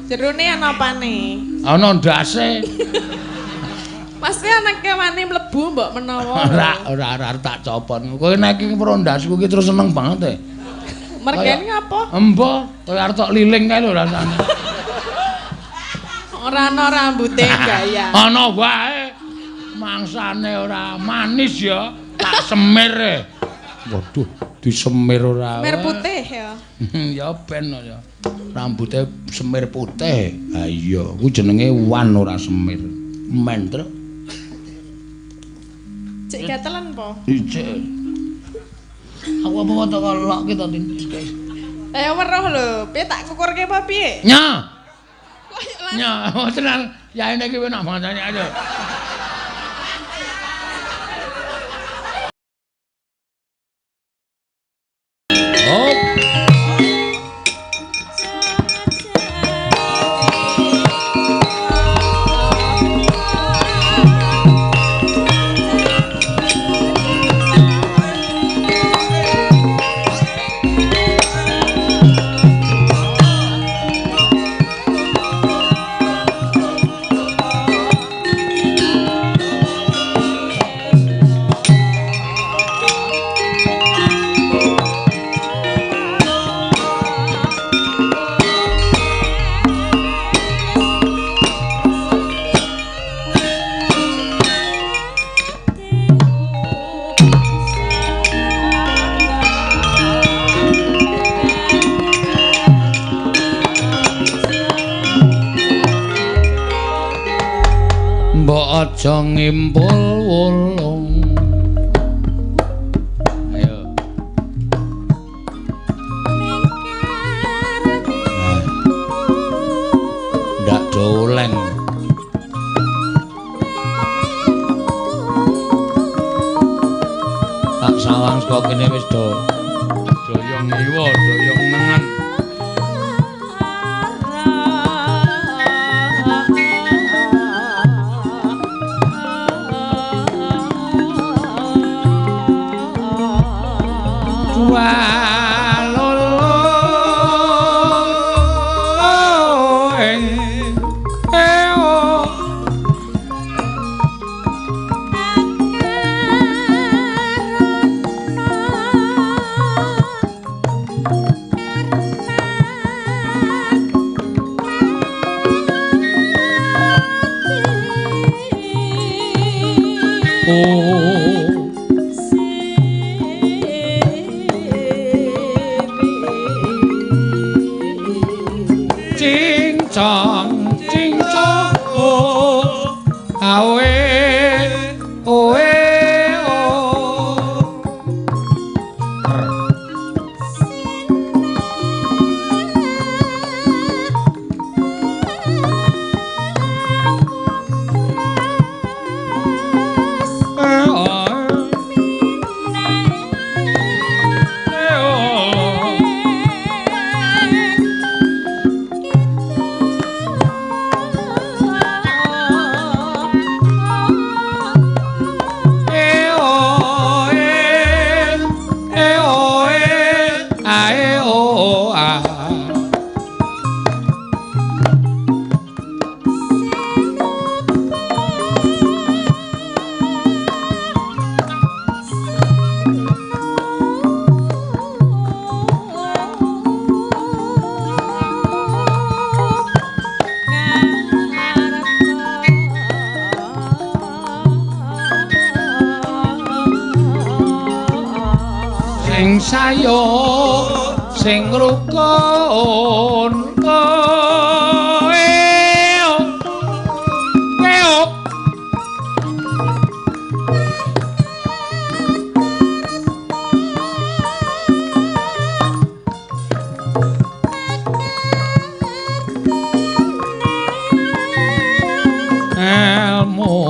Jerone ana apane? Ana ndase. Pasti ana kewane mlebu mbok menawa. Ora tak copot. Kowe nek iki weruh ndasku iki terus seneng banget e. Mergane ngapa? Embo, kowe arep tok liling kae lho rasane. Ora ana rambute gaya. Ana wae. Mangsane ora manis ya, tak semir e. Waduh, disemir ora. Semir putih ya. Ya ben ya. Rambute semir putih. Ha iya, ku jenenge wan ora semir. Mentruk. Cek gatelen po? Ijek. Aku apa kok tak lokke to, Tin? Lah weruh lho, piye tak kukurke apa piye? Nya. Kok Nya, tenan. Yaene iki enak banget ayo. Oh. Aja ngimpul wulung. Ayo. Ndak doleng. Tak sawang saka kene wis do doyong ngiwa, doyong nengen. Sing rukun kowe elmu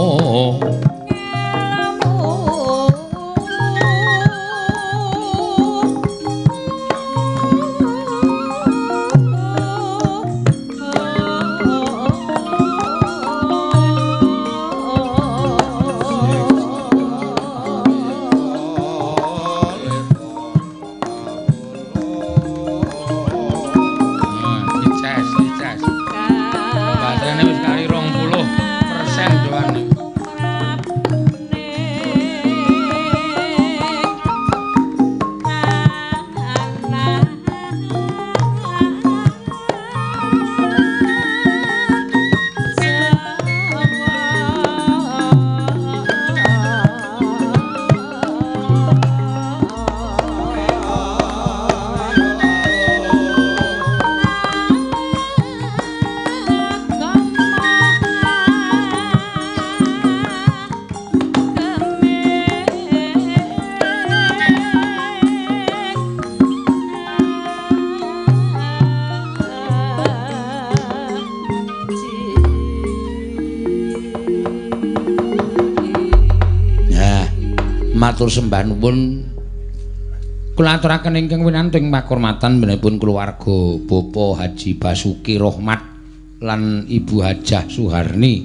Matur sembah nuwun. Kula aturaken ingkang winantu ing pakurmatan benipun keluarga Bapak Haji Basuki Rohmat lan Ibu Hajah Suharni.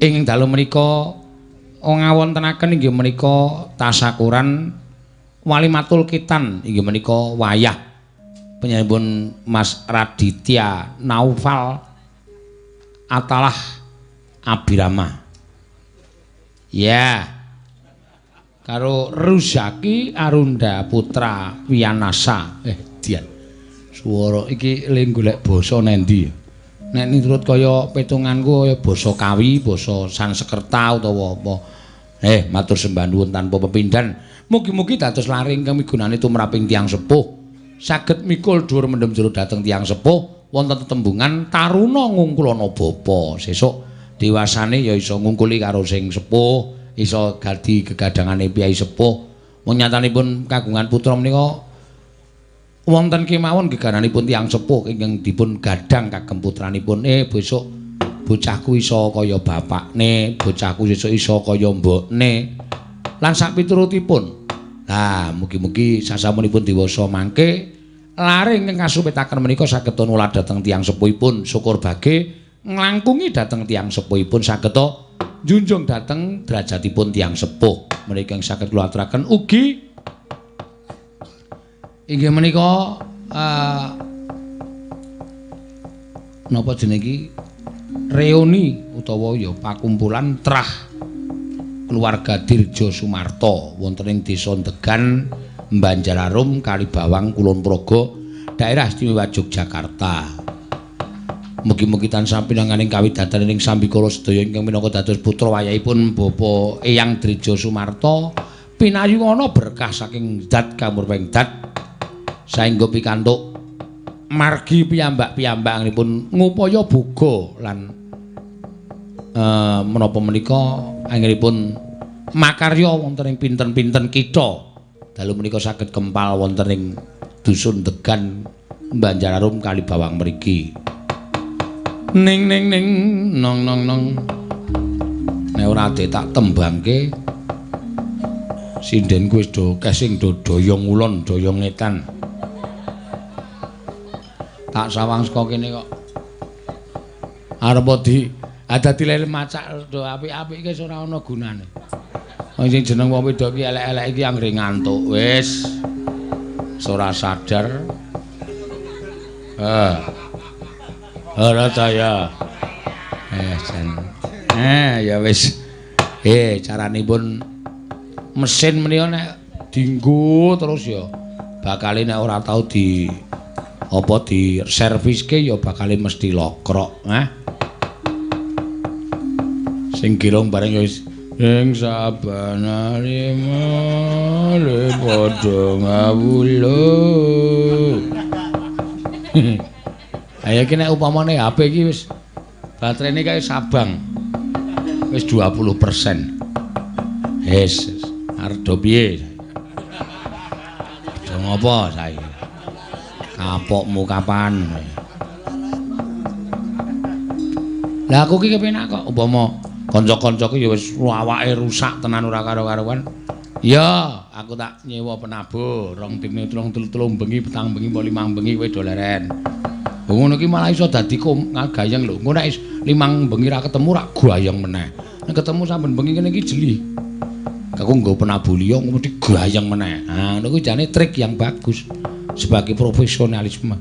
Ing dalu menika ngawontenaken inggih menika tasakuran Walimatul Khitan inggih menika wayah panjenenganipun Mas Raditya Naufal Atalah Abirama. Ya. Karo Ruzaki Arunda Putra Wianasa. Dian. Swara iki le golek basa nendi? Nek niturut kaya petunganku kaya basa Kawi, basa Sanskerta utawa apa. Matur sembah nuwun tanpa pepindhan. Mugi-mugi dados lare ingkang migunani tumraping tiyang sepuh. Saged mikul dhuwur mendem jero dhateng tiyang sepuh wonten tetembungan taruna ngungkulana bapa. Sesuk dewasane ya iso ngungkuli karo sing sepuh. Iso gadi gegadhangane piyai sepuh. Wong nyatanipun kagungan putra menika wonten kemawon gegananipun tiyang sepuh ingkang dipun gadhang kagem putranipun. Besok bocahku iso kaya bapakne, bocahku sesuk iso kaya mbokne lan sapiturutipun. Lah mugi-mugi sasampunipun dewasa mangke lare ingkang kasupitaken menika saged nulat dhateng tiyang sepuhipun, syukur bage nglangkungi dhateng tiyang sepuhipun saged junjung dhateng derajatipun tiyang sepuh. Menika ingkang saged kula aturaken ugi inggih menika napa jenenge iki reuni utawa ya pakumpulan trah keluarga Dirjo Sumarto wonten ing Desa Degan, Banjararum, Kalibawang, Kulon Progo, Daerah Istimewa Yogyakarta. Mugi-mugi tansah pinanganing kawidatan ing sambikala sedaya ingkang minangka dados putra wayahipun Bapak Eyang Dirjo Sumarto pinayungana berkah saking zat kamurweng dat saengga pikantuk margi piyambak-piyambakipun ngupaya boga lan menapa menika anggenipun makarya wonten ing pinten-pinten kitha dalu menika saged kempal wonten ing dusun Degan, Banjararum, Kalibawang mriki. Ning ning ning nong nong nong. Nek ora tak tembangke sindenku wis do akeh sing do doyong ulon doyong ngetan. Tak sawang saka kene kok arep di adati lele macak do apik-apik iki wis ora ana gunane. Wong sing jeneng wong wedok iki elek-elek iki anggere ngantuk wis ora sadar. Ora ta ya. Jan. Ya wis. Caranipun mesin menika nek dinggo terus ya bakale nek ora tau di apa di serviske ya bakale mesti lokrok, ha. Sing girong bareng ya wis ing sabanane male padha ngawula. Ayo iki nek upamane HP iki wis baterene kae sabang. Wis 20%. Wis arep do piye? Do ngopo saiki? Kapokmu kapan? Lah aku iki kepenak kok upama kanca-kancaku ya wis awake rusak tenan ora karo-karuan. Ya, aku tak nyewa penabuh rong dina telung telung bengi petang bengi apa limang bengi kowe do leren. Ngono iki malah iso dadi gayeng lho. Engko nek limang bengi ra ketemu ra gayeng meneh. Nek ketemu saben bengi kene iki jeli. Aku nggo penabuh liya mesti gayeng meneh. Nah, ngono kuwi jane trik yang bagus sebagai profesionalisme.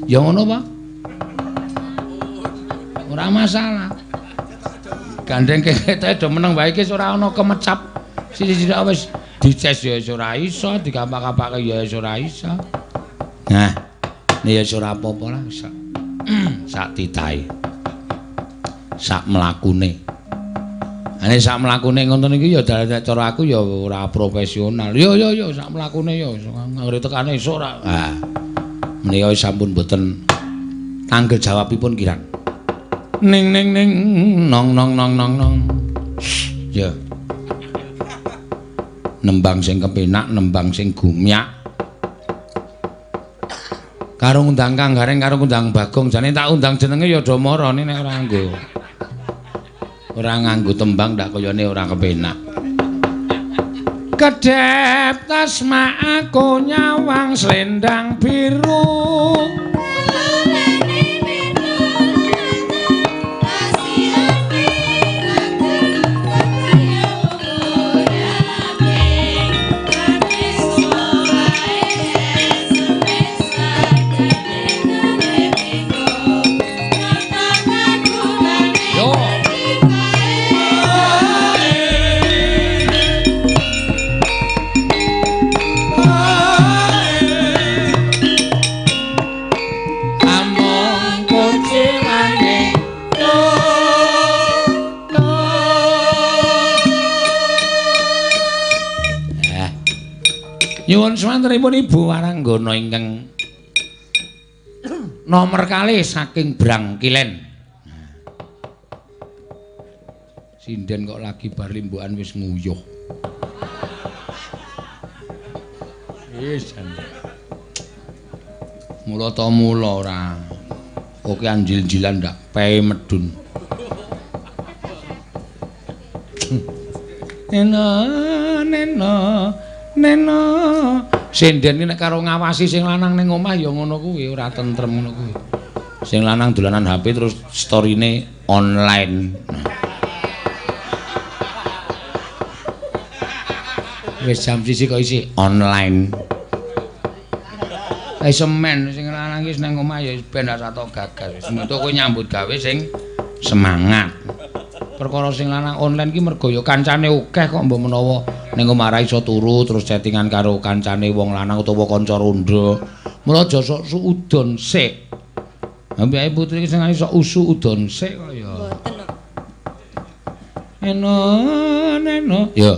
Ya ngono, Pak. Ora masalah. Gandeng ketoke do meneng wae iki ora ana kemecap. Sithik-sithik wis dices ya wis ora iso, digapak-gapake ya wis ora iso. Nah, ya wis ora apa-apa lah sak sak titahe. Sak mlakune. Ane sak mlakune ngoten iki ya nek cara aku ya ora profesional. Yo yo yo sak mlakune ya anggere tekane esuk ora. Ah. Menika sampun boten tanggel jawabipun kirang. Ning ning ning nong nong nong nong nong. Ya. Nembang sing kepenak, nembang sing gumyak. Karo ngundang Kang Gareng karo ngundang Bagong jane tak undang jenenge ya do marane nek ora nganggo. Ora nganggo tembang ndak kayane ora kepenak. Kedhep tasma aku nyawang selendang biru. Nyuwun swantenipun Ibu Waranggana ingkang nomor kalih saking Brangkilen. Sinden kok lagi bar limbukan wis nguyuh. Wis jan. Mula ta mula ora. Oke anjil-jilan ndak pehe medun. Nena nena nena. Sinden iki nek karo ngawasi sing lanang ning omah ya ngono kuwi, ora tentrem ngono kuwi. Sing lanang dolanan HP terus storyne online. Nah. Wis jam 1 kok isih online. Wis semen sing lanang iki nang omah ya ben ora sato gagas. Wis metu kowe nyambut gawe sing semangat. Perkara sing lanang online ki mergo ya kancane akeh kok mbok menawa ning omah ra iso turu terus chattingan karo kancane wong lanang utawa kanca rondo. Mula aja sok suudon sik. Ambeke putri iki sing iso usu udon sik kok ya. Mboten kok. Eno neno. Ya.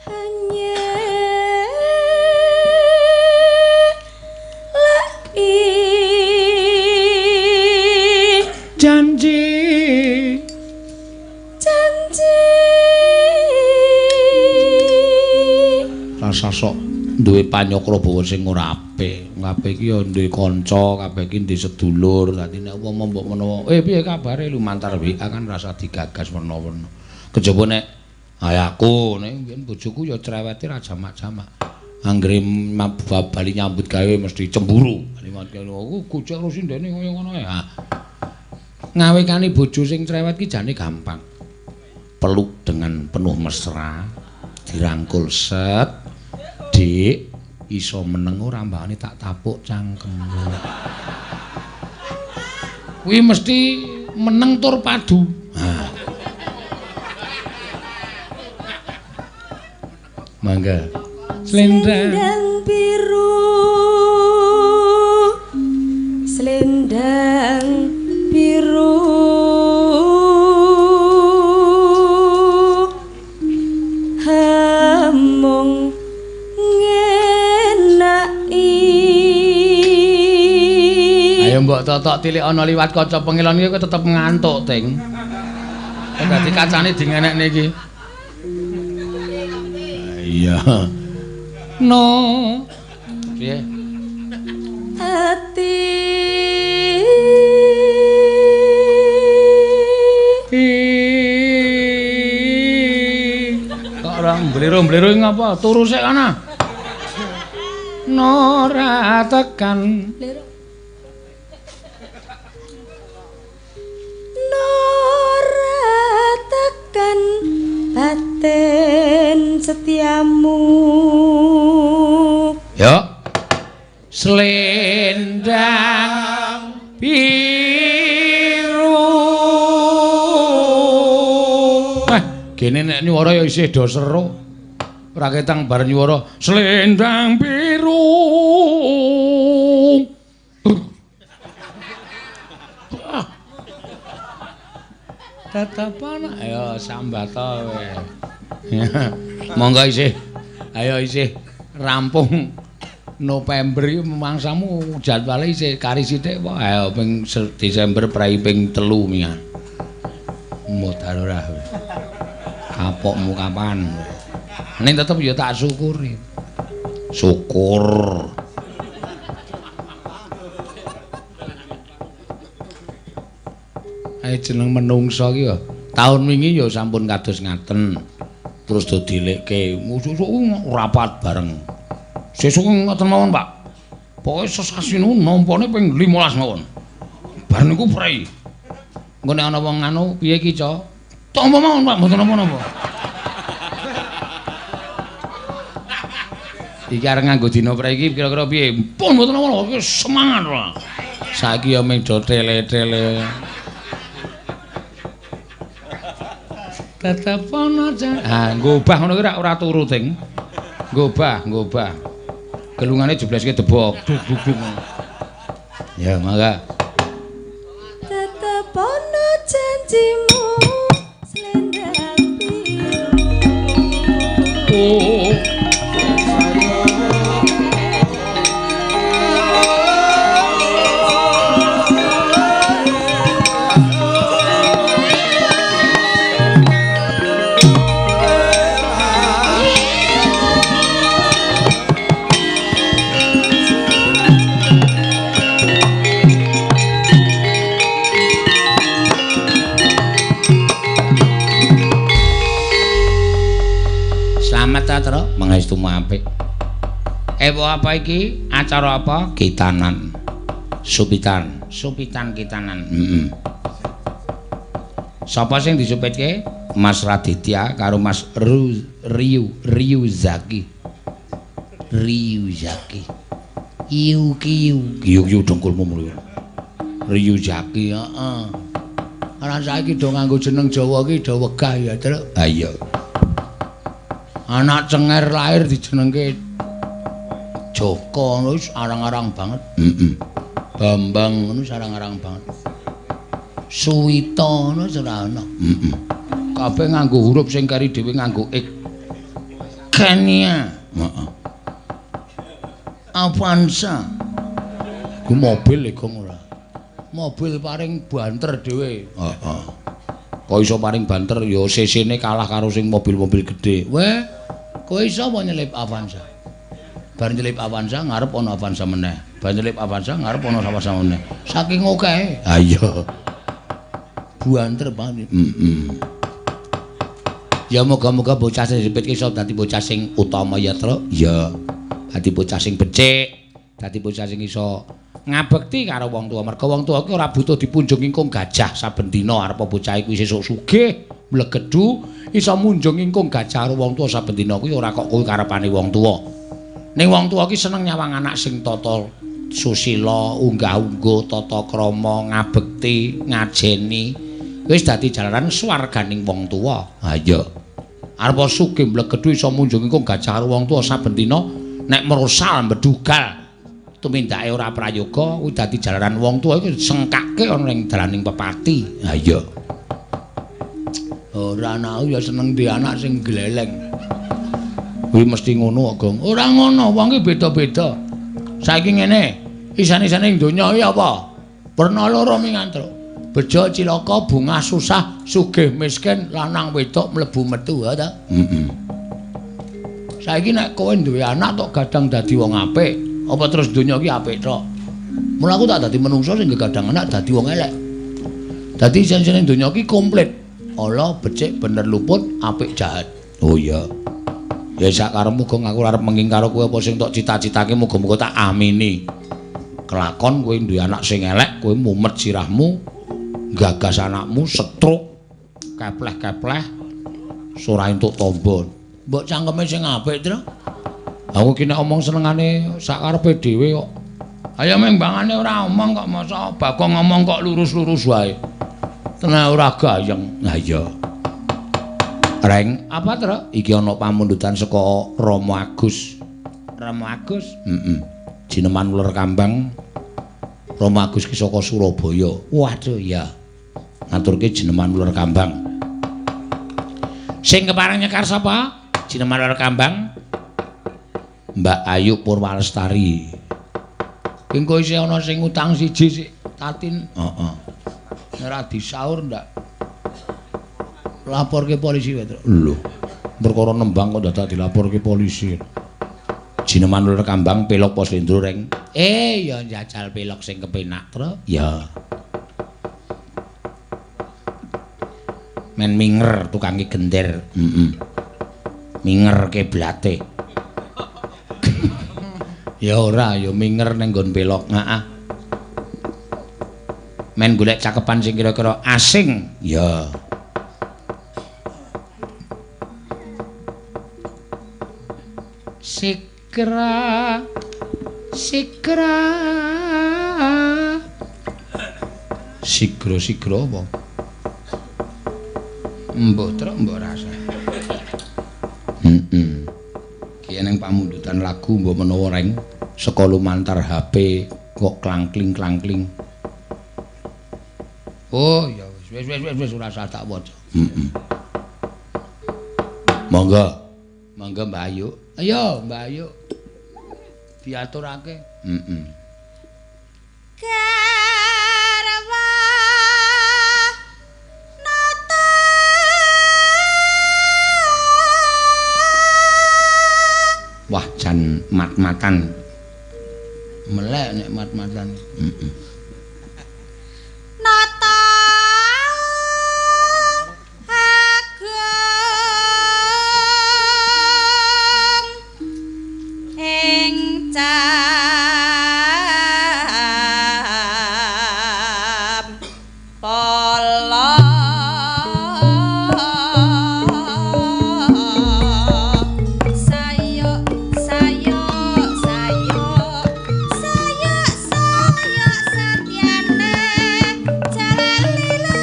Hanya lagi janji janji rasa sok duwe panyokra bawa sing ora apik. Kabeh iki ya duwe kanca, kabeh iki duwe sedulur. Dadi nek umpama mbok menawa, piye kabare lumantar WA kan rasa digagas werna-werna. Kejaba nek aku nek mbiyen bojoku ya cerewete ra jamak-jamak. Anggere bali nyambut gawe mesti cemburu. Bali aku gojek karo sindene kaya ngono ae. Ngawekane bojo sing cerewet ki jane gampang. Peluk dengan penuh mesra, dirangkul set. Dik, iso meneng ora mbakane tak tapuk cangkemmu. Kuwi mesti meneng tur padu. Ha. Mangga. Selendang biru. Selendang biru. Hamung Ayo mbok totok tilik ana liwat kaca pengilon iki kowe tetep ngantuk, Ting. Dadi kacane dingenekne iki. Iya. No. Piye? Ati. Kok ora mblero-mblero ngapa? Turu sik ana. Nora tekan. Batin setiamu. Yo. Selendang biru. Gene nek nyuwara ya isih do seru. Ora ketang bar nyuwara selendang biru. Tatapan ayo sambata kowe. Monggo isih. Ayo isih rampung November iki mangsamu jadwale isih kari sithik apa? Ayo ping Desember prei ping 3 mingah. Modal ora. Kapokmu kapan? Ning tetep ya tak syukuri. Syukur. Ae jeneng menungsa iki ya. Taun wingi ya sampun kados ngaten. Terus do dilekke, sesuk rapat bareng. Sesuk ngoten mawon, Pak. Pokoke sesasi niku nampane ping 15 mawon. Bar niku prei. Engko nek ana wong anu piye iki, Ca? Tampa mawon, Pak, mboten napa-napa. Iki arep nganggo dina prei iki kira-kira piye? Pun mboten napa-napa, iki semangat ora. Saiki ya mung do tele-tele. Tetep ana jan. Ah, ngobah ngono kuwi ora turu, Ding. Ngobah, ngobah. Gelungane jebleske debok. Duk duk duk. Ya, mangga. Tetep ana janjimu slendang biru. Oh. Mengestu apik. Ewo apa iki? Acara apa? Kitanan. Supitan, supitan kitanan. Heeh. Sapa sing disupitke? Mas Raditya karo Mas Ryu Ryuzaki. Ryuzaki. Iu kiu. Kiu kiu dengkulmu mulu. Ryuzaki, heeh. Ora saiki do nganggo jeneng Jawa iki do wegah ya, Truk. Ha iya. Anak cenger lahir dijenengke Joko wis arang-arang banget. Heeh. Bambang ngono arang-arang banget. Suwita ngono ora ana. Heeh. Kabeh nganggo huruf sing kari dhewe nganggo ik. Kenia. Heeh. Avanza. Ku mobil e gong ora. Mobil paring banter dhewe. Heeh. Kok iso paring banter ya cc-ne kalah karo sing mobil-mobil gedhe. Weh, kowe iso apa nyelip Avanza? Bar nyelip Avanza ngarep ana Avanza meneh. Bar nyelip Avanza ngarep ana Avanza meneh. Saking okehe. Ha iya. Banter banget. Heeh. Ya moga-moga bocah sing disepit iso dadi bocah sing utama ya, Truk. Ya. Dadi bocah sing becik, dadi bocah sing iso ngabekti karo wong tuwa. Merga wong tuwa ki ora butuh dipunjung ingkung gajah saben dina arep bocah iku sesuk sugih, mlegedu, iso munjung ingkung gajah karo wong tuwa saben dina kuwi ora kok kuwi karepane wong tuwa. Ning wong tuwa ki seneng nyawang anak sing tata susila, unggah-ungguh, tata krama, ngabekti, ngajeni. Wis dadi jalaran swarganing wong tuwa. Ha iya. Arep sugih mlegedu iso munjung ingkung gajah karo wong tuwa saben dina nek merosal mbedugal tumindake ora prayoga kuwi dadi jalaran wong tuwa iku sengkake ana ing dalaning pepati. Ha iya. Ora anakku ya seneng duwe anak sing gleleng. Kuwi mesti ngono kok, Gong. Ora ngono, wong ki beda-beda. Saiki ngene, isan-isane ing donya iki apa? Werna loro mingantruk. Bejo cilaka, bungah susah, sugih miskin, lanang wedok mlebu metu, ha ta? Heeh. Saiki nek kowe duwe anak tok gadang dadi wong apik, apa terus donya iki apik tok? Mula aku tak dadi menungso sing gegadang anak dadi wong elek. Dadi isin-isine donya iki komplit. Ala becik bener luput, apik jahat. Oh iya. Ya sak karepmu Gong, aku arep menging karo kowe apa sing tok cita-citake muga-muga tak amini. Kelakon kowe duwe anak sing elek, kowe mumet sirahmu, gagas anakmu setruk, kepleh-kepleh, ora entuk tombo. Mbok cangkeme sing apik, Tru. Aku ki nek omong senengane sak karepe dhewe kok. Ayo membangane ora omong kok masa Bagong ngomong kok lurus-lurus wae. Tenan ora gayeng. Ha iya. Reng, apa Tru? Iki ana pamundutan saka Rama Agus. Rama Agus? Heeh. Jineman uler kambang. Rama Agus ki saka Surabaya. Waduh ya. Ngaturke jineman uler kambang. Sing kepareng nyekar sapa? Jineman uler kambang. Mbak Ayu Purwalestari. Engko isih ana sing utang siji sik Tatin. Heeh. Ora disaur ndak. Laporke polisi wae, Truk. Lho, perkara nembang kok dadak dilaporke polisi. Jineman uler kambang pelok apa slendro, Reng? Ya njajal pelok sing kepenak, Truk. Ya. Men minger tukange gender. Heeh. Minger kiblate. Ya ora, ya minger ning nggon belok. Heeh. Men golek cakepan sing kira-kira asing. Ya. Sikra sikra sigra-sigra apa? Mbah truk mbok rasa. Heeh. Ki ning pamundutan lagu mbok menawa reng saka lumantar HP kok klangkling-klangkling. Oh ya wis wis wis wis ora usah tak waca. Heeh. Monggo. Monggo Mbak Ayu. Ayo Mbak Ayu. Diaturake. Heeh. Garwa nata. Wah jan mat-matan. Melek nek mat-matan. Heeh. Nata agung ing cam pala sayo sayo sayo sayo sayo satyane jalan lila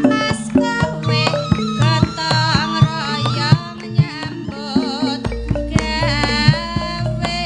mas kowe gotong royong nyambut gawe.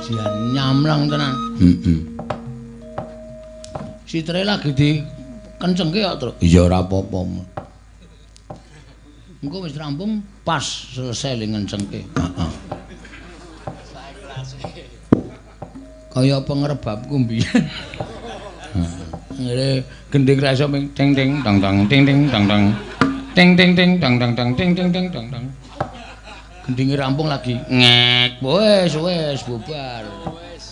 Jan nyamlang tenan. Heeh. Sitre lagi dikencengke kok, Truk. Iya ora apa-apa. Engko wis rampung pas selesai le ngencengke. Heeh. Kaya pengerebabku mbiyen. Ngene gending ra iso ming ting ting tang tang ting ting tang tang. Ting ting ting tang tang tang ting ting ting tang tang. Gendinge rampung lagi ngek. Wis wis bubar.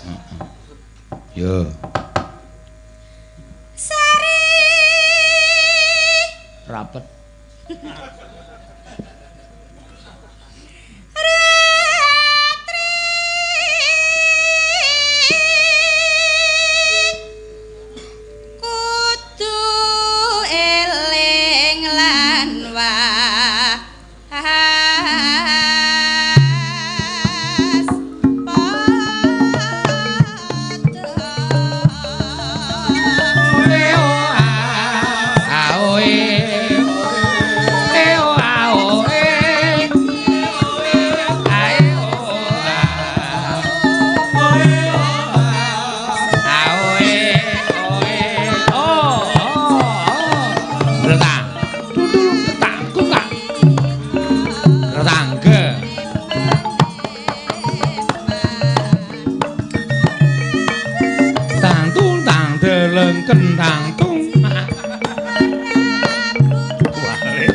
Heeh. Yo. Sari Rapet. Ratri kudu eling lan was Kentang tung. Wale.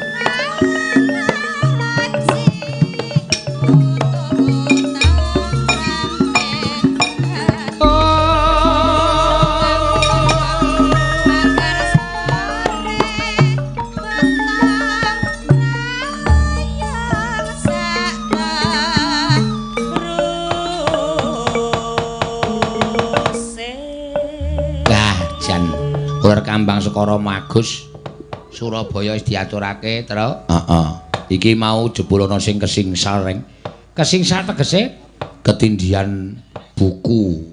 Uler Kambang Sekara Magus Surabaya wis diaturake, Tru. Heeh. Iki mau jebul ana sing kesingsal reng. Kesingsal tegese ketindihan buku.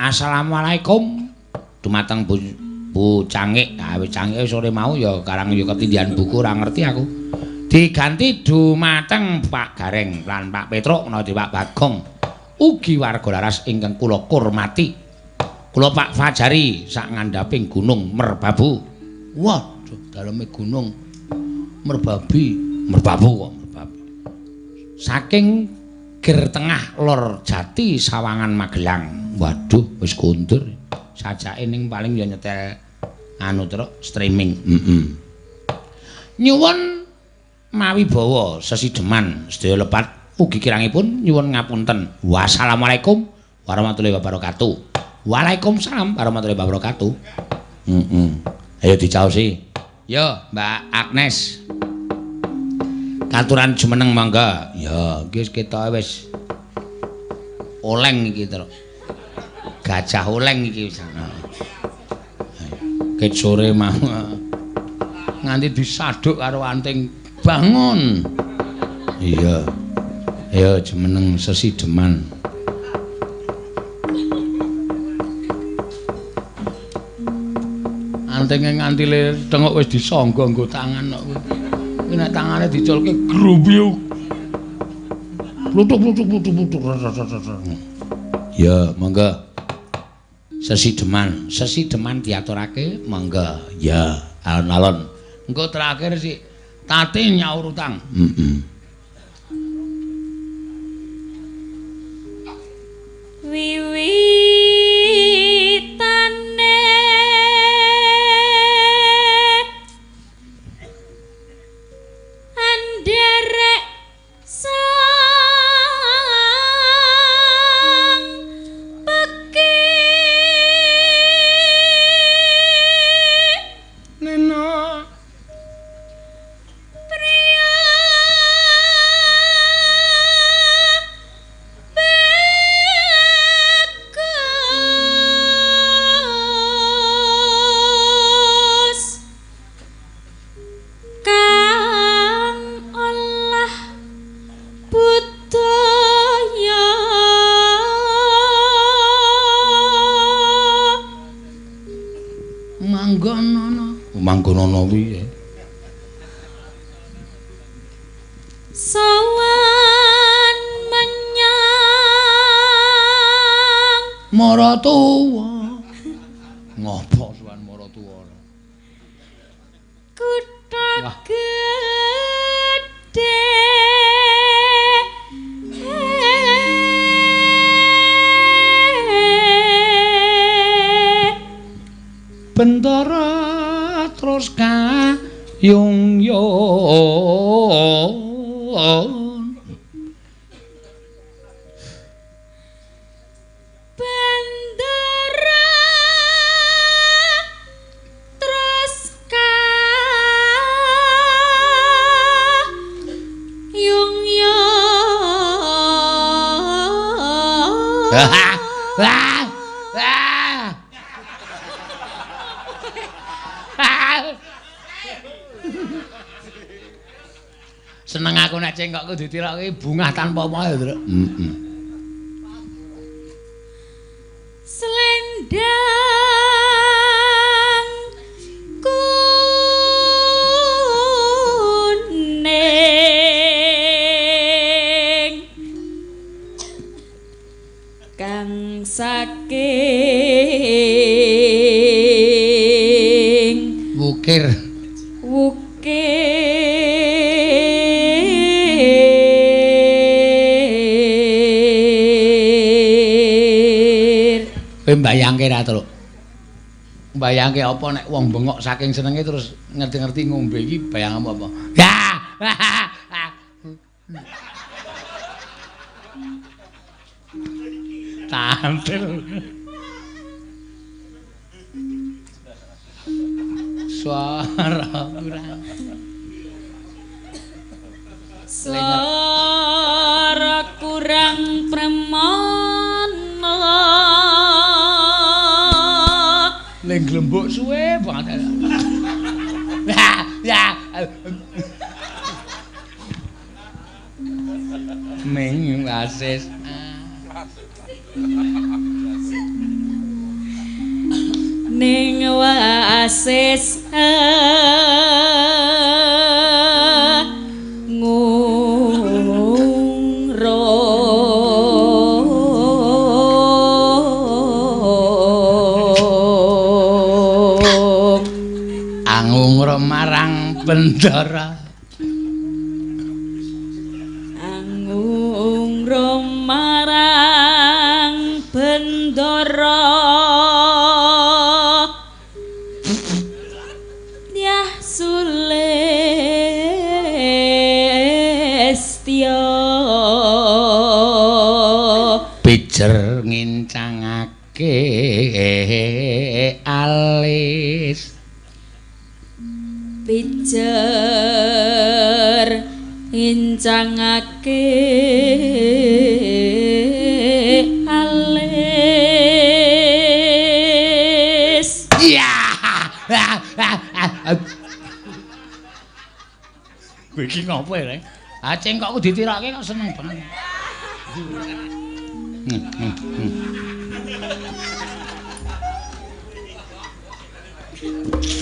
Assalamualaikum dumateng Bu Cangik. Ah wis Cangik sore mau ya karang ya ketindihan buku ora ngerti aku. Diganti dumateng Pak Gareng lan Pak Petruk menawa Pak Bagong. Ugi warga Laras ingkang kula kurmati. Kula Pak Fajari sak ngandhaping Gunung Merbabu. Waduh, daleme Gunung Merbabi, Merbabu kok Merbabu. Saking Ger Tengah Lor Jati Sawangan Magelang. Waduh, wis kondur. Sajake ning paling ya nyetel anu truk streaming. Heeh. Nyuwun mawi bawa sesideman sedaya lepat ugi kirangipun nyuwun ngapunten. Wassalamualaikum warahmatullahi wabarakatuh. Waalaikumsalam warahmatullahi wabarakatuh. Heeh. Ayo dicaosi. Yo, Mbak Agnes. Katuran jumeneng mangga. Ya, iki wis ketoke wis oleng iki, Truk. Gajah oleng iki wis. Ket sore mau nganti disaduk karo anting bangun. Iya. Ayo jumeneng sesideman. Antinge nganti le tengok wis disangga nggo tangan kok. Kuwi nek tangane diculke grubyuk. Plutuk plutuk plutuk plutuk. Ya, monggo. Sesideman, sesideman diaturake monggo. Ya, alon-alon. Engko terakhir si Tati nyaur utang. Heeh. Wiwitane anderek sang peki Nena priya bagus kang olah budaya manggonono. Manggonono piye? Sowan menyang Maratuwa. Ngopo sowan maratuwa? Kutha Wah. gedhe Bentara terus kayung yon. Bendera terus kayung yon. Wah, wah, wah. Seneng aku nek cengkokku ditirokke bungah tanpa apa ya, Truk. Heeh. Selendang kuning kang saking Wukir. Wukir Kowe mbayangke ra, Truk? Mbayangke apa nek wong bengok saking senenge terus ngerti-ngerti ngombe iki bayangmu apa? Ya. Tantil. Suara kurang. Suara kurang premana. Ling glembuk suwe banget. Ya, ya. Ning wasis. Ning wasis ngungrung Angungra marang Bendara. Angungra marang Bendara. Yah Sulestya. Pijer ngincangake alis. Pijer ngincangake alis. Iya. Kowe iki ngopo ya, Reng? Ah cengkokku ditirake kok seneng banget.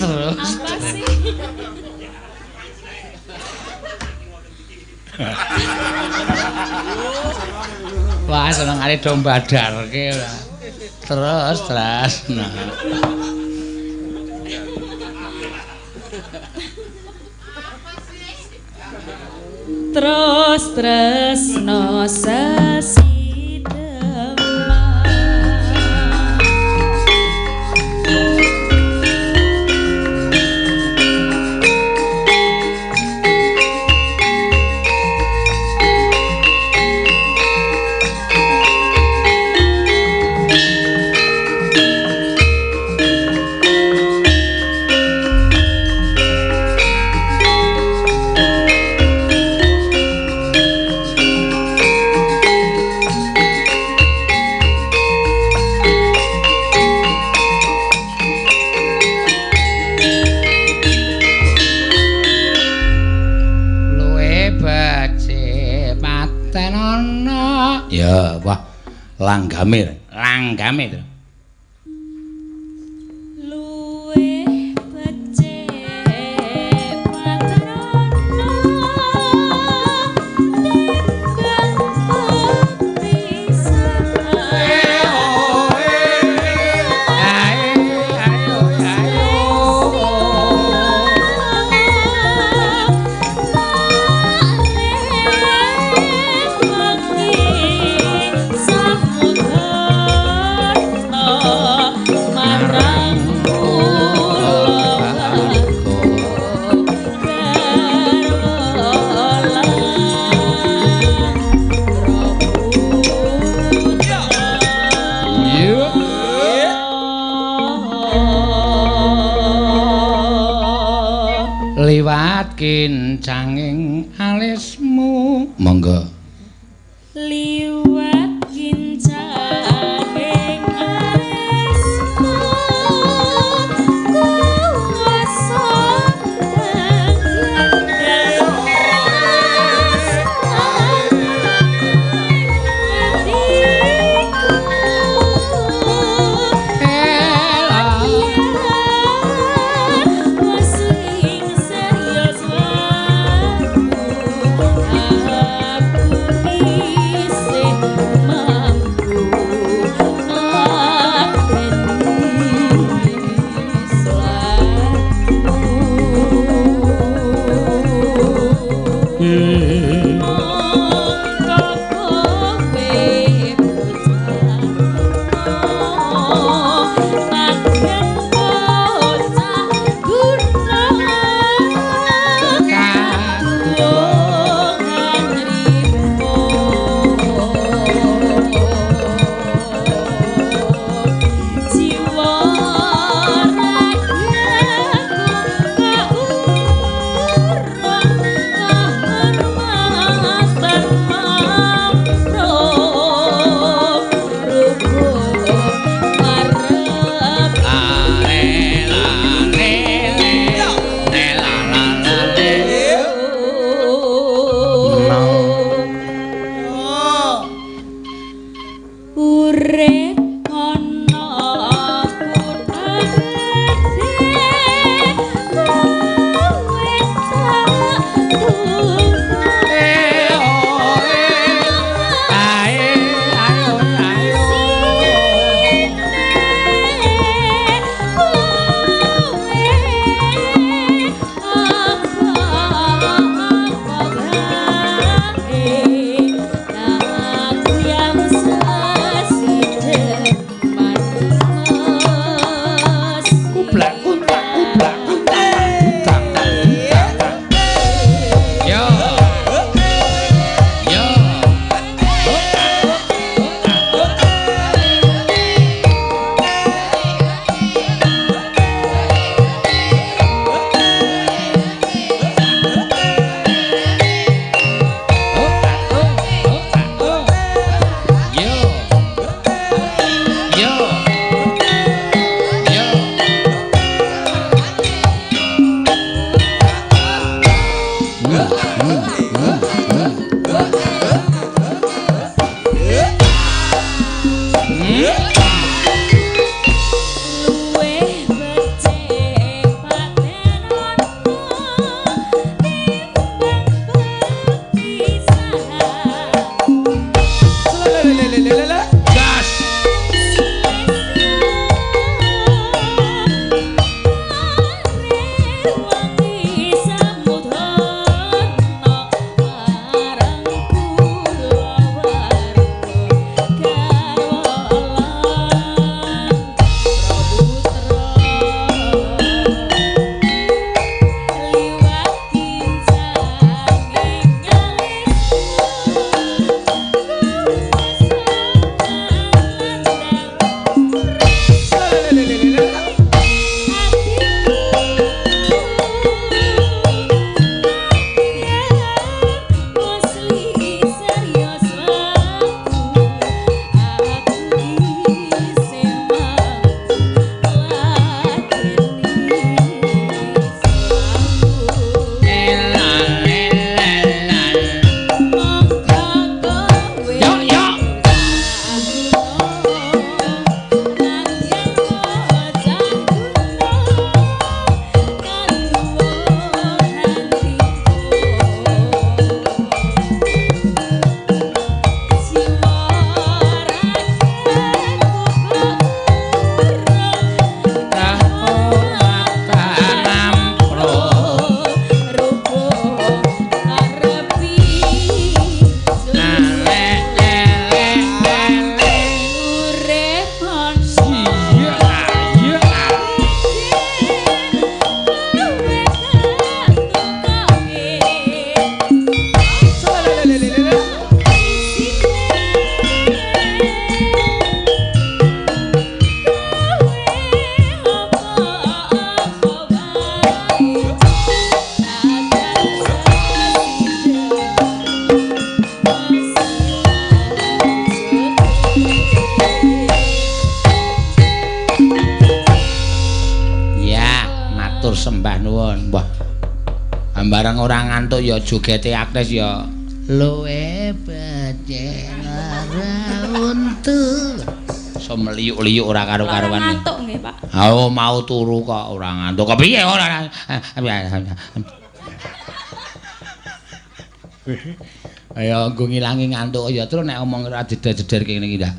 Terus apa sih? Wah, senengane do mbadarke ora. Terus terus. Nah. Terus tresno sesideman. Ya, wah, langgame, langgame to. Luwih becik patrana timbang pepisahan. Liwat kincanging alismu. Monggo. Liwat kincanging alismu kuwasa aku. mawon. Wah. Ambarang ora ngantuk ya jogete Agnes ya. Luwe becen ora untu. So meliuk-liuk ora karo-karuan. Ora ngantuk nggih, Pak. Oh, mau turu kok ora ngantuk. Kepiye ora? Ayo nggo ngilangi ngantuk ya terus nek omong ora jeder-jeder kene iki ndak.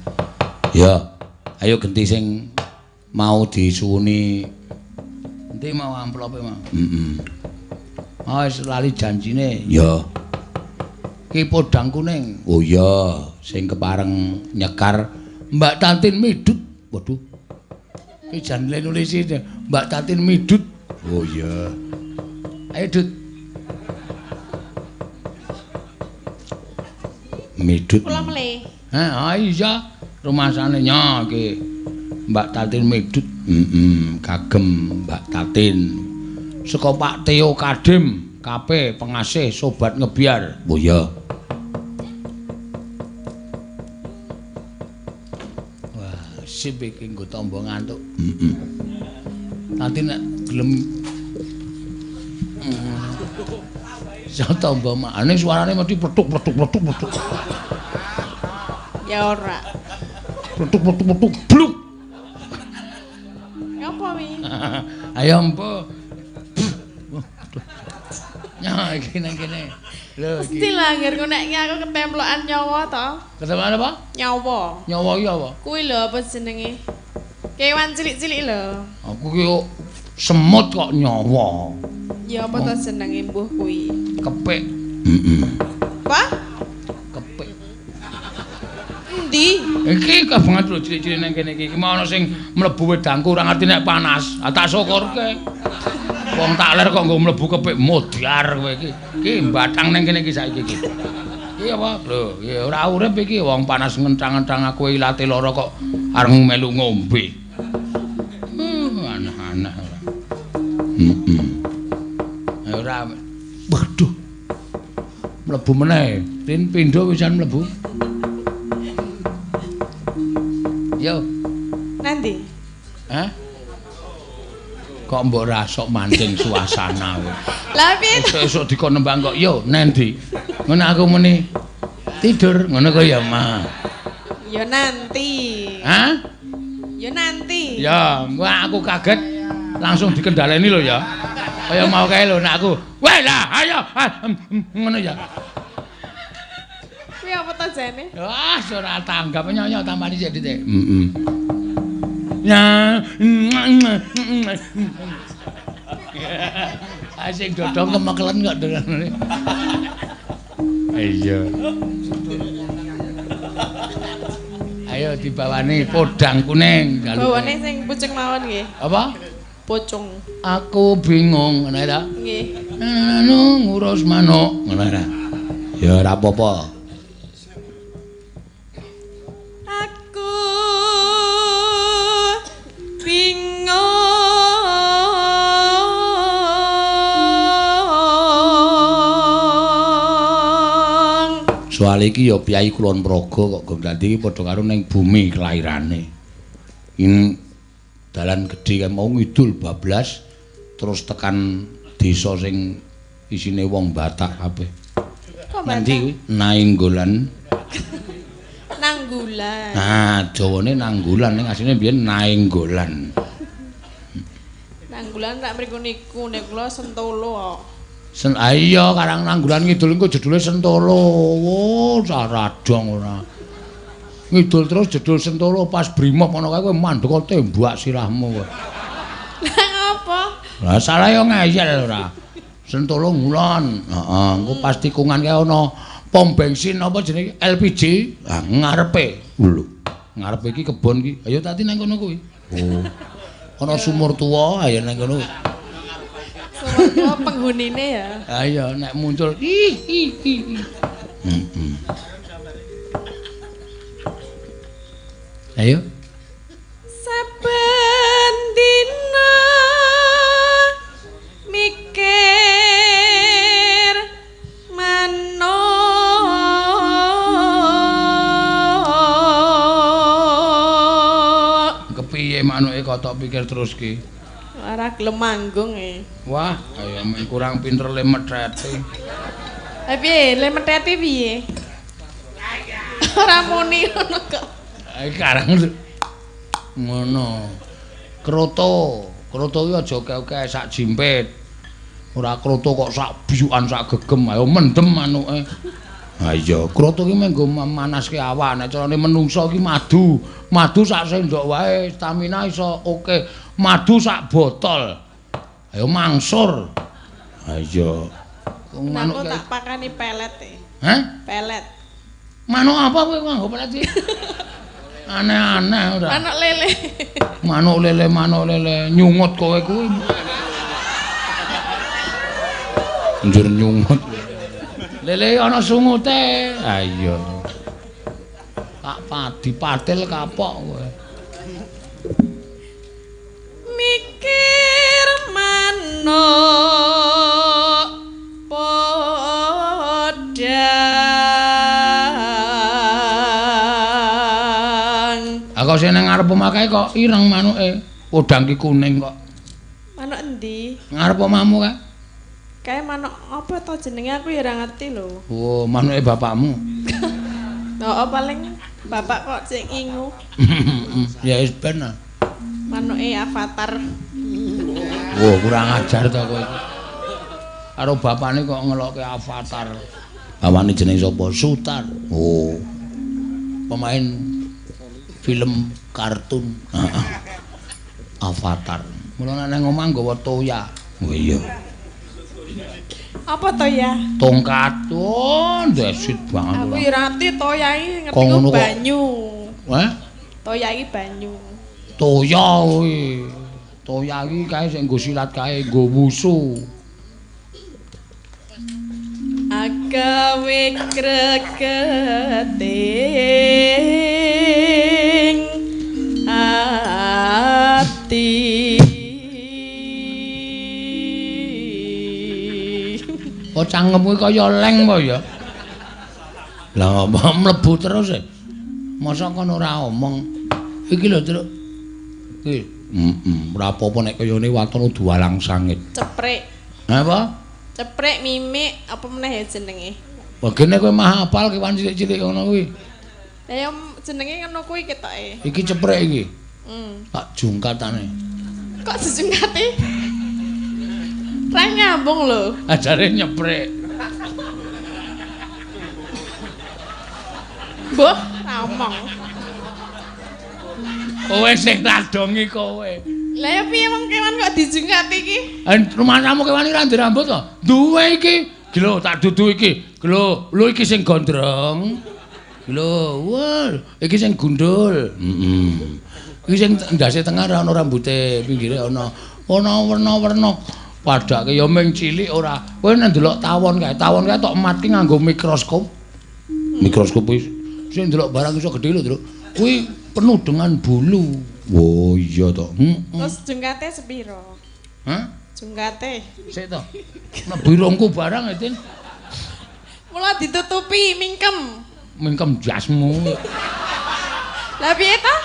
Ya. Ayo genti sing mau disuwuni. Endi mau amplope mau? Heeh. Oh, wis lali janjine. Ya. Ki podang kuning. Oh iya, sing kepareng nyekar Mbak Tatin Midut. Waduh. Ki jan le nulisi Mbak Tatin Midut. Oh iya. Ayo Dut. Midut. Kula mle. Ha, iya. Rumasane nya iki Mbak Tatin Midut. Heeh, kagem Mbak Tatin. Saka Pak Teo Kadim, KP pengasih sobat ngebiar. Oh iya. Wah, sip iki nggo tamba ngantuk. Heeh. Nanti nek gelem iso tamba makane suarane mesti pletuk-pletuk pletuk-pletuk. Ya ora. Pletuk-pletuk-pletuk bluk. Ngapa wi? Ayo empo. Ya iki nang kene. Lho iki. Mesti lah ngger ngonekke aku ketemplokan nyawa to. Ketemplokan apa? Nyawa. Nyawa iki apa? Kuwi lho apa jenenge? Kewan cilik-cilik lho. Aku ki semut kok nyawa. Ya apa to jenenge mbuh kuwi? Kepik. Heeh. Apa? Kepik. Endi? Iki kebanget lho cilik-cilik nang kene iki. Iki mau ana sing mlebu wedangku ora ngerti nek panas. Ah tak syukurke. Wong tak ler kok nggo mlebu kepik modyar kowe iki. Iki mbathang nang kene iki saiki iki. Iki apa? Lho, ya ora urip iki wong panas ngentang-ngentang aku ilate lara kok arep melu ngombe. Aneh-aneh ora. Heeh. Ora. Waduh. Mlebu meneh. Tin pindho wisan mlebu. Yo. Nanti. Hah? Kok mbok rasok mancing suasana kowe. Lah piye? Esuk-esuk dikon nembang kok yo nendi. Ngono aku muni tidur ngono kok ya, Ma. Ya nanti. Hah? Ya nanti. Ya, wah aku kaget langsung dikendhaleni lho ya. Kaya mau kae lho nek aku. Weh lah, ayo ngono ya. Kuwi apa to jane? Wah, ora tanggap nyonya tampani sik dithik. Heeh. Ya. Sing dodong kemekelen kok dodone. Iya. Ayo dibawani podang kuning. Bawane sing pucung mawon nggih. Apa? Pucung. Aku bingung ngono ta? Nggih. Anu ngurus manuk ngono ta. Ya ora apa-apa. Aku bingung. Soale iki ya piyai Kulon Progo kok gong dadi iki padha karo ning bumi kelairane. Ing dalan gedhe kae mau ngidul bablas terus tekan desa sing isine wong Batak kabeh. Kok Nanti Batak? kuwi Nainggolan. Nanggulan. Nah, Jawane Nanggulan ning asline biyen Nainggolan. Nanggulan rak mriku niku nek kula Sentolo kok. Sen iya karang Nanggulan ngidul engko jedule Sentolo. Wo, saradong ora. Ngidul terus jedul Sentolo pas brimob ana kae kowe mandeka tembak sirahmu kowe. Lah ngapa? Lah salah yo ngeyel ora. Sentolo ngulon. Heeh, engko pas tikungan kae ana pom bensin apa jenenge LPG. Lah ngarepe. Lho, ngarepe iki kebon iki. Ayo tati nang kono kuwi. Oh. Ana sumur tuwa, ayo nang kono. Sumur tuwa penghunine ya. Ayo nek muncul ih ih ih. Heeh. Ayo. Saben dina mikir manuk. Kepiye manuke kok tok pikir terus ki? Ora gelem manggung e. Wah, kaya kurang pinter le methete. Lah piye, le methete piye? Ora muni ngono kok. Iki karang ngono. Kroto, kroto iki aja akeh-akeh sak jimpit. Ora kroto kok sak biyukan sak gegem, ayo mendem manuke. Ha iya, kroto iki mung nggo manaske awak, nek carane menungsa iki madu. Madu sak sendok wae stamina iso oke. Madu sak botol. Ayo mangsur. Ha iya. Wong manuk tak pakani pelet e. Hah? Pelet. Manuk apa kowe nganggo pelet iki? Aneh-aneh ora. Manuk lele. Manuk lele, manuk lele, nyungut kowe kuwi. Njur nyungut. Lele ana sungute. Ha iya. Tak padi patil kapok kowe. Mikir manuk podang. Aku sing nang ngarep omah kae kok ireng manuke. Podang ki kuning kok. Manuk endi? Ngarep omahmu kae. Kae manuk apa to jenenge aku ya ora ngerti lho. Oh, manuke bapakmu. Heeh, paling bapak kok sing ngingu. Ya wis ben. Manuke Avatar. Wah, kurang ajar to kowe iki. Karo bapakne kok ngelokke Avatar. Bapakne jenenge sapa? Sutar. Oh. Pemain film kartun. Avatar. Mula nek nang omah nggawa toya. Oh iya. Apa toya? Tongkat. Oh, ndesit banget. Aku ya ora ngerti toya iki ngerti ku banyu. Hah? Toya iki banyu. Toya kuwi. Toya iki kae sing nggo silat kae nggo wusu. Agawe kreketing ati. Kok cangkemmu kaya leng apa ya? Lah apa mlebu terus e? Masa kon ora omong. Iki lho, Truk. Iki. Heeh, ora apa-apa nek kayane waton udu walang sangit. Ceprek. Apa? Ceprek mimik apa meneh ya jenenge? Wah, gene kowe mah hafal kewan cilik-cilik ngono kuwi. Lah ya jenenge ngono kuwi ketoke. Iki ceprek iki. Tak jungkatane. Kok dijungkati? Ra nyambung lho. Ajare nyeprek. Mbah, ra omong. Kowe sing radongi kowe. Lah ya piye wong kewan kok dijungkati iki? Rumahmu kewan iki ra ndek rambut to? Duwe iki. Lho tak dudu iki. Lho, lho iki sing gondrong. Lho, wah, iki sing gundul. Heeh. Iki sing ndase tengah ora ana rambute, pinggire ana ana werna-werna. Padake ya ming cilik ora. Kowe nek ndelok tawon kae, tawon kae tok matki nganggo mikroskop. Mikroskop kuwi sing ndelok barang iso gedhe lho, Truk. Kuwi penuh dengan bulu. Oh iya to. Terus jungkate sepiro? Hah? Jungkate. Sik to. Mlebu irungku barang e, Tin. Mula ditutupi mingkem. Mingkem jasmu. Lah piye ta?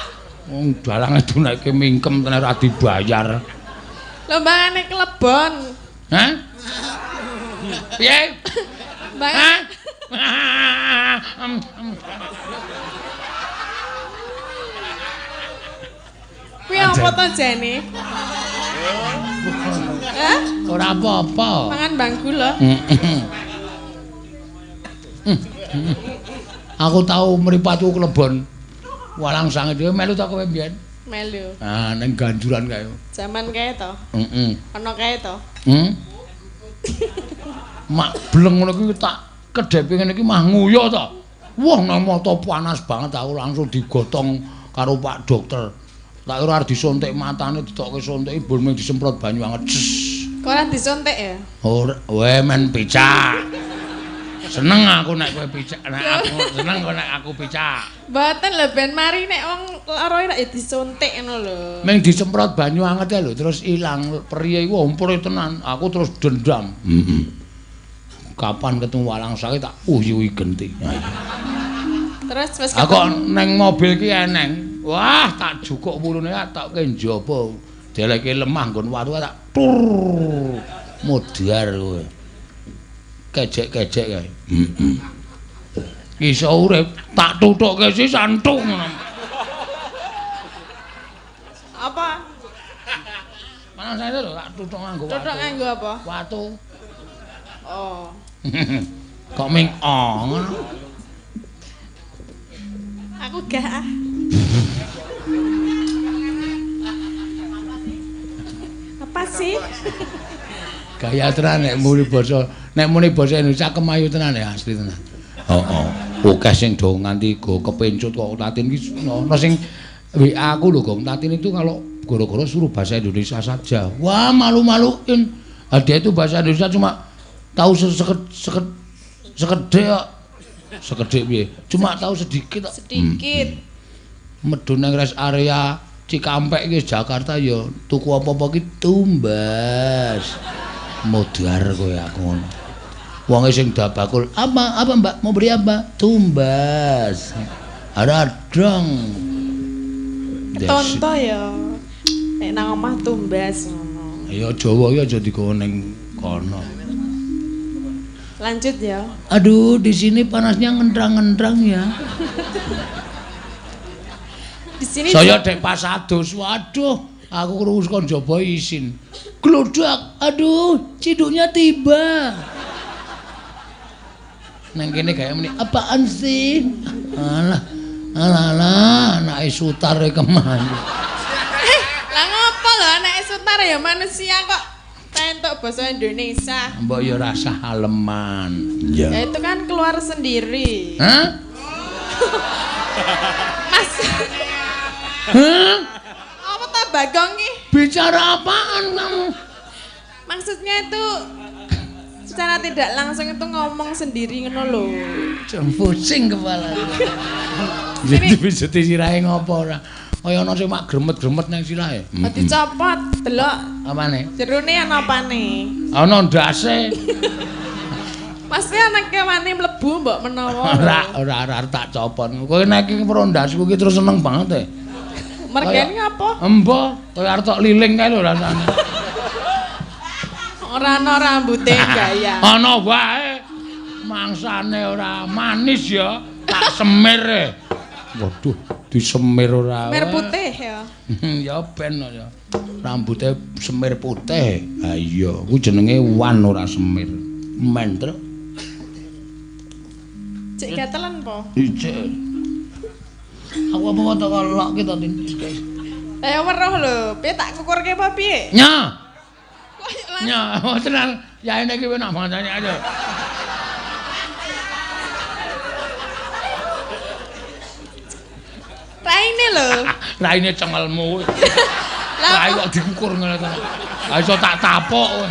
Wong dalange dunaike mingkem tenan ora dibayar. Lho mbangane klebon. Hah? Piye? Mbang. Kuwi apa to jane? Hah? Ora apa-apa. Mangan bangku lho. Aku tau mripatku klebon. Walang sange dhewe melu ta kowe mbiyen? Melu. Ah, ning ganjuran kae. Jaman kae to? Heeh. Ana kae to? Mak bleng ngono kuwi tak kedhepe ngene iki mah nguyuh to. Wah, nang mata panas banget aku langsung digotong karo Pak Dokter. Tak kira arep disuntik matane ditokke suntik mbur mung disemprot banyu anget. Kok ora disuntik ya? Ora, we men picak. Seneng aku nek kowe picak, nek aku seneng kowe nek aku picak. Mboten lho ben mari nek wong lara ora ya disuntik ngono lho. Ming disemprot banyu anget lho terus ilang periye iku ompure tenan. Aku terus dendam. Heeh. Kapan ketemu walang sakit tak uyuhi genti. Terus wis aku neng mobil ki eneng. Wah, tak jukuk wulune tak ke njaba. Deleke lemah nggon watu tak tur. Modar kowe. Kejek-kejek kae. Heeh. Iso urip tak tutukke sisan tuk ngono. Apa? Mana saya lho tak tutuk nganggo watu. Tutuk nganggo apa? Watu. Oh. Kok ming o ngono. Aku gak ah. Apa sih? Gaya tenan nek muni basa Indonesia kemayu tenan ya asli tenan. Heeh. Akeh sing do nganti go kepencut kok Tatin iki ana sing WA aku lho Gong Tatin itu kalau goro-goro suruh bahasa Indonesia saja. Wah, malu-maluin. Dia itu bahasa Indonesia cuma tahu sekedhik kok. Sekedhik piye? Cuma tahu sedikit kok. Sedikit. Medun nang rest area Cikampek iki Jakarta ya tuku apa-apa ki tumbas. Modar kowe aku ngono. Wonge sing dabakul, "Apa? Apa Mbak? Mau beli apa?" Tumbas. Radong. Ketonto ya. Nek nang omah tumbas ngono. Ya Jawa iki aja digawa ning kono. Lanjut ya. Aduh, di sini panasnya ngentrang-ngentrang ya. Di sini saya dek pas adus, waduh, aku krungu saka njaba isin. Glodak, aduh, ciduknya tiba. Nang kene gawe muni, apaan sih? Alah, alah, alah, anake Sutar e kemana? Lah ngopo lho anake Sutar ya manusia kok entuk basa Indonesia. Mbok ya rasah aleman. Ya itu kan keluar sendiri. Hah? Mas. Hah? Apa ta Bagong iki? Bicara apaan kamu? Maksudnya itu secara tidak langsung itu ngomong sendiri ngono lho. Jan pusing kepala. Jadi pijeti sirahe ngopo ora? Kaya ana sing mak gremet-gremet nang sirahe. Oh, dicopot, delok. Apane? Jerone ana apane? Ana ndase. Pasti ana kewane mlebu mbok menawa. Ora tak copot. Kowe nek iki weruh ndasku iki terus seneng banget e. Mergane ngapa? Embo, kaya arep tok liling kae lho rasane. Ora ana rambute gaya. Ana wae. Mangsane ora manis ya, tak semir e. Waduh, disemir ora. Semir putih ya. Ya ben ya. Rambute semir putih. Ha iya, ku jenenge wan ora semir. Mentruk. Cek gatelen po? Ijek. Aku apa tak lokke to, Tin? Lah ya weruh lho, piye tak kukurke apa piye? Nya. Nya, tenan. Yaene iki enak banget aja. Raine lho. Raine cengelmu. Lah kok dikukur ngono to. Lah iso tak tapuk kowe.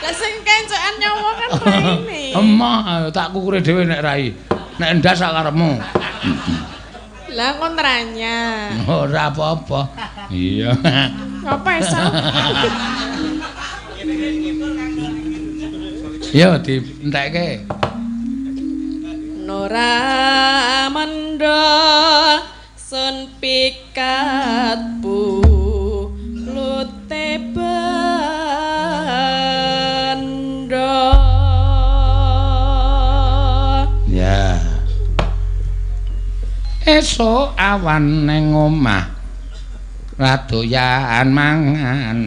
Lah sing kencokan nyawa kan raine. Emoh, tak kukure dhewe nek rai. Nek ndas sak karepmu. Lah kontranya. Ora apa-apa. Iya. Ngapa iso? Yo dientekke. Nora mendha sun pikat bulute bendha. Ya. Esuk awan ning omah radoyan mangan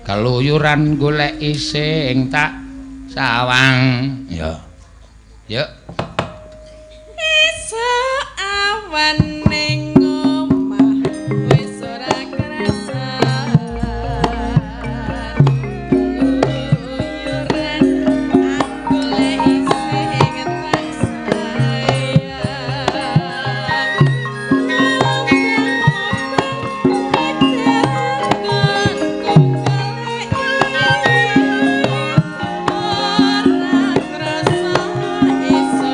keluyuran goleki sing tak sawang. Ya. Yuk. Esuk awan ning omah wis ora kerasan keluyuran goleki sing tak sayang. Ora krasa iso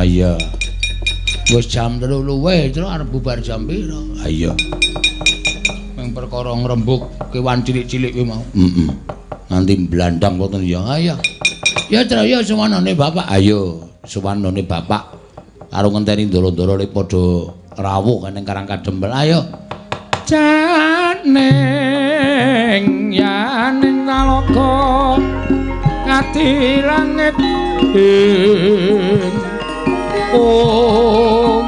Iya. Wis jam 3 luwih, terus arep bubar jam pira? Ha iya. Ming perkara ngrembug kewan cilik-cilik kuwi mau. Heeh. Nganti blandang wonten ya. Ha iya. Ya Tru, ya suwanane bapak. Ayo, suwanane bapak. Karo ngenteni ndoro-ndoro le padha rawuh ning Karang Kadempel. Ayo. Janing yaning talaga kati langit ing om.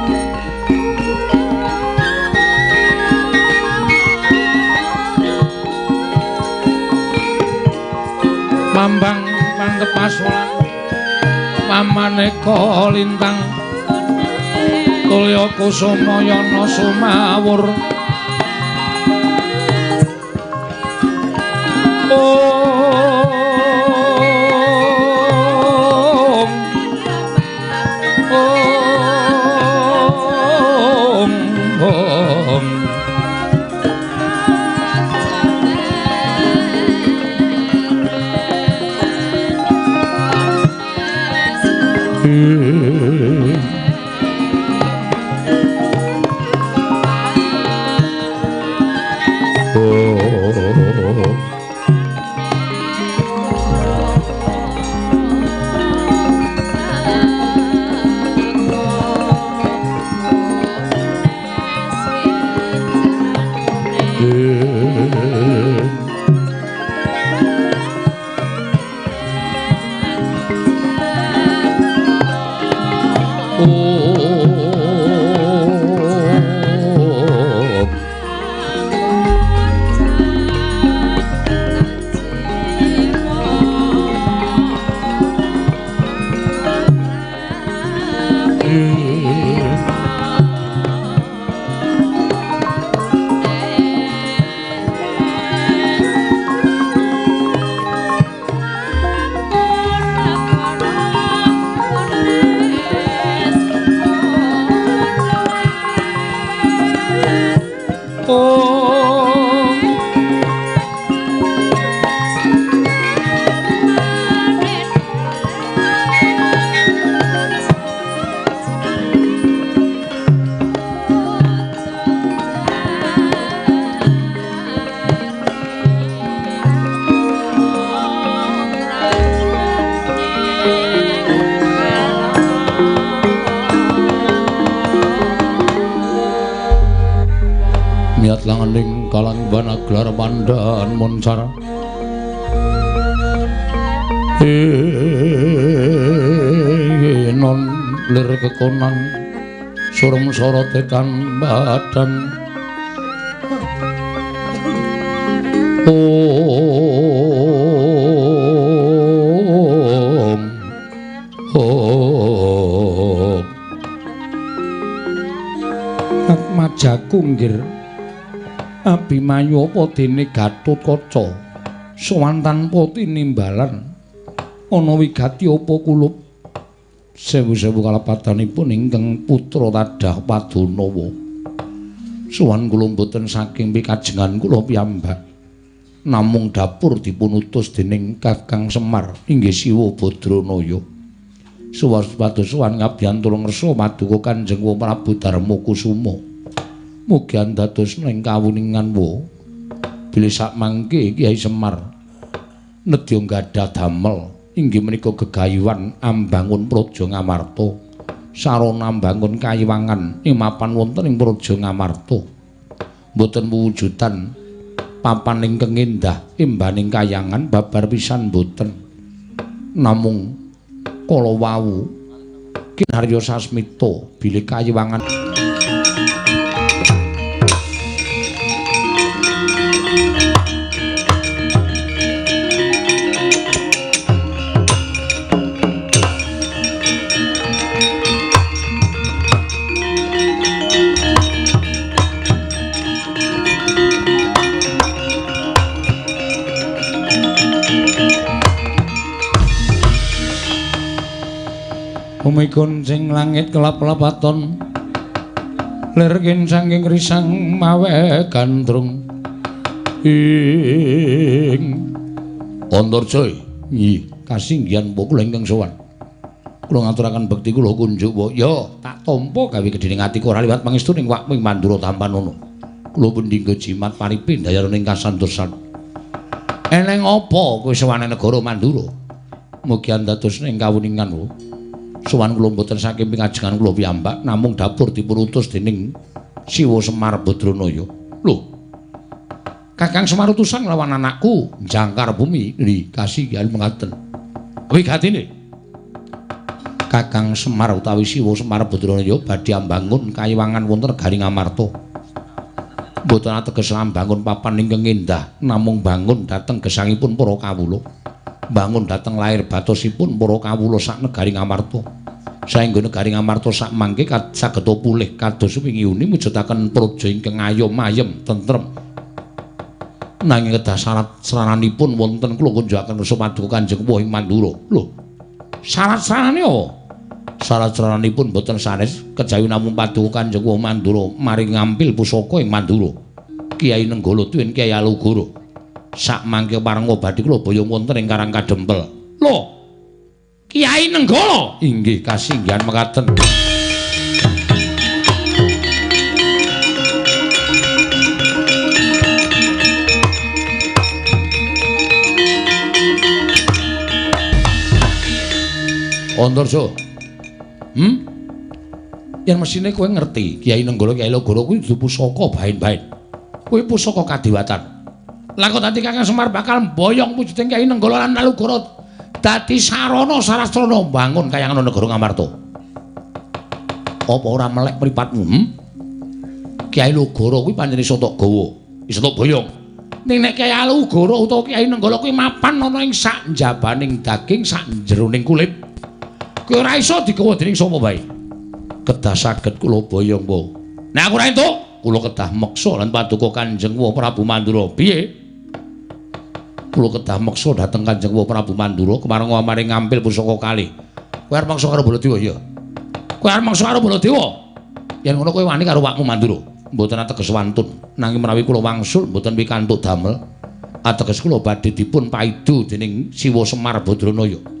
Mambang pantepas lan pamaneka lintang tulya kusuma yana sumawur. Om Om Om. Langening kalang banaglar pandan moncar non lir kekonan surem sorote tan badan om om Atmajaku nggir Abimanyu apa dene Gatotkaca sowan tanpa tinimbalan ana wigati apa kulup sewu-sewu kalepatanipun ingkang putra Tadah Padanawa sowan kula mboten saking pikajengan kula piyambak namung dapur dipun utus dening Kakang Semar inggih Siwa Badranaya suwas pados sowan ngabiyantula ngersa paduka Kanjeng Prabu Darma Kusuma. Mugi andados ing kawuningan wa bilih sakmangke Kyai Semar nedya gadah damel inggih menika gegayuhan ambangun Praja Ngamarta sarana ambangun kayiwangan ing mapan wonten ing Praja Ngamarta mboten wujudan papan ingkang endah imbaning kayangan babar pisan mboten namung kala wau Kinarya Sasmita bilih kayiwangan Bumi goncing langit kelap-lapaton lir saking risang mawe gandrung ing Antarja nggih kasinggihan kula ingkang sowan kula ngaturaken bekti kula kunjuk ya tak tampa gawe gedhening atiku ora liwat pangestu ning wakmu ing Mandura tampanono kula pun dinggo jimat paripi ndayarane ing kasantosan eneng apa kowe sowan negara Mandura mugi andados ing kawuningan lho sowan kula mboten saking pingajengan kula piyambak namung dapur dipun utus dening Siwa Semar Badranaya. Lho. Kakang Semar utusan nglawan anakku jangkar bumi nggih kasinggihan mengaten. Wigatine Kakang Semar utawi Siwa Semar Badranaya badhe ambangun kayiwangan wonten negari Ngamarta. Mboten ateges ambangun papan ingkang endah namung bangun dhateng gesangipun para kawula. Bangun dhateng lair batosipun para kawula sak negari Ngamarta. Saengga negari Ngamarta sak mangke saged pulih kados wingi uni mujudaken praja ingkang ayom ayem tentrem. Nanging kedah syarat sarananipun wonten kula kunjukaken kersa paduka Kanjeng Wah ing Mandura. Lho, syarat saranane apa? Syarat sarananipun boten sanes kejawi namung paduka Kanjeng Wah Mandura mari ngampil pusaka ing Mandura. Kyai Nenggala tuwin Kyai Alugoro. Sak mangke parenga badhe kula boyong wonten ing Karang Kadempel. Lho. Kyai Nenggala inggih kasinggihan mekaten. Antarja. Yen mesine kowe ngerti Kyai Nenggala Kyai Alugoro kuwi dudu pusaka baen-baen. Kuwi pusaka kadewatan. Lah kok dadi Kakang Semar bakal mboyong wujuding Kyai Nenggala lan Alugoro dadi sarana sarastrana mbangun kayangan negara Ngamarta. Apa ora melek mripatmu? Kyai Alugoro kuwi pancen iso tok gawa, iso tok boyong. Ning nek Kyai Alugoro utawa Kyai Nenggala kuwi mapan ana ing sak njabaning daging, sak jeroning kulit. Kuwi ora iso digawa dening sapa wae. Kedah saged kula boyong, Po. Nek aku ora entuk, kula kedah meksa lan paduka Kanjeng Wah Prabu Mandura. Piye? Kula kedah meksa dhateng Kanjeng Wah Prabu Mandura kemareng amare ngampil pusaka kalih. Kowe arep meksa karo Baladewa ya? Kowe arep meksa karo Baladewa? Yen ngono kowe wani karo wakmu Mandura. Mboten ateges wantun, nanging menawi kula wangsul mboten pikantuk damel. Ateges kula badhe dipun paidu dening Siwa Semar Badranaya.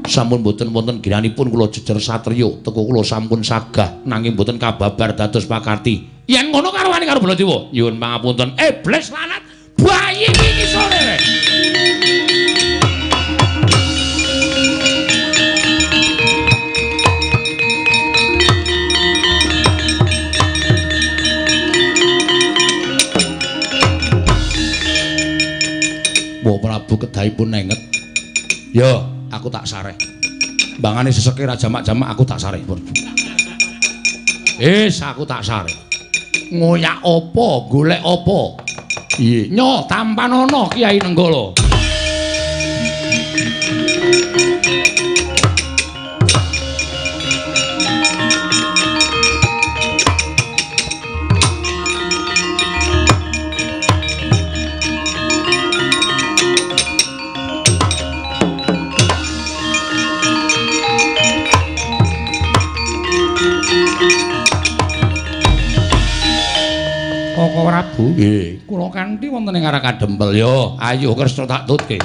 Sampun mboten wonten ginanipun kula jejer satriya, teko kula sampun sagah nanging mboten kababar dados pakarti. Yen ngono karo wani karo Baladewa. Nyuwun pangapunten. Iblis lanat bayi iki sore. kedahipun enget. Yo, aku tak sareh. Mbangane seseke ra jamak-jamak aku tak sareh pun. Wis aku tak sareh. Ngoyak apa, golek apa? Iya, nyo tampanono Kyai Nenggala. Koko Prabu, nggih, kula kanthi wonten ing arah kadempel yo. Ayo Kresna tak tutke.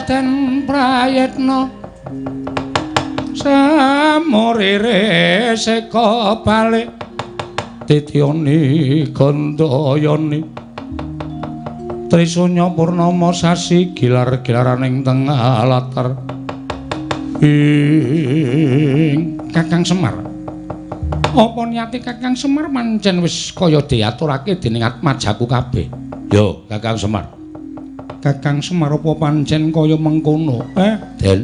Den prayitna samurire seka balik titiyoni gandayani Trisunya purnama sasi gilar-gilaraning tengah latar ing Kakang Semar. Apa niate Kakang Semar pancen wis kaya diaturake dening atmajaku kabeh? Yo, Kakang Semar. Kakang Semar apa pancen kaya mengkono? Den.